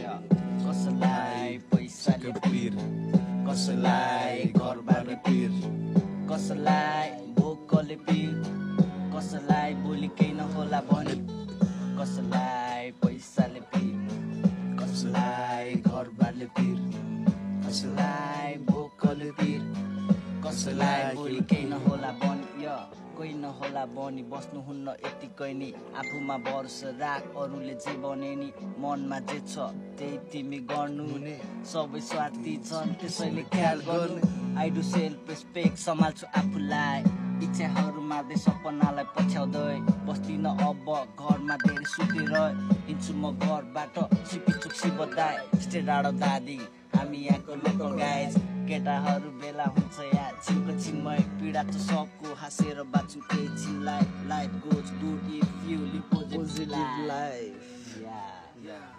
कसैलाई पैसाले पिर, कसैलाई घरबारले पिर, कसैलाई भोकले पिर, कसैलाई भोलि केही नहोला भनी, कसैलाई पैसाले पिर, कसैलाई घरबारले पिर, कसैलाई भोकले पिर, कसैलाई भोलि केही नहोला भनी। कोही नहोला बनी बस्नुहुन्न यतिकै नि, आफूमा भरोसा राख, अरूले जे भने नि, मनमा जे छ त्यही तिमी गर्नु, सबै स्वार्थी छन् त्यसैले ख्याल गर्नु। आई डु सेल्फ रेस्पेक्ट, सम्हाल्छु आफूलाई, इच्छाहरू मार्दै सपनालाई पछ्याउँदै, बस्दिन अब घरमा धेरै सुतेर, हिँड्छु म घरबाट सिपिचुक्सी बदाई, स्टे डाँडो दादी हामी यहाँको लोकल गाइज, केटाहरू बेला हुन्छ या छिनको छिनमै, पीडा त सबको हाँसेर बाँच्छु केही छिनलाई, life goes good if you live positive life.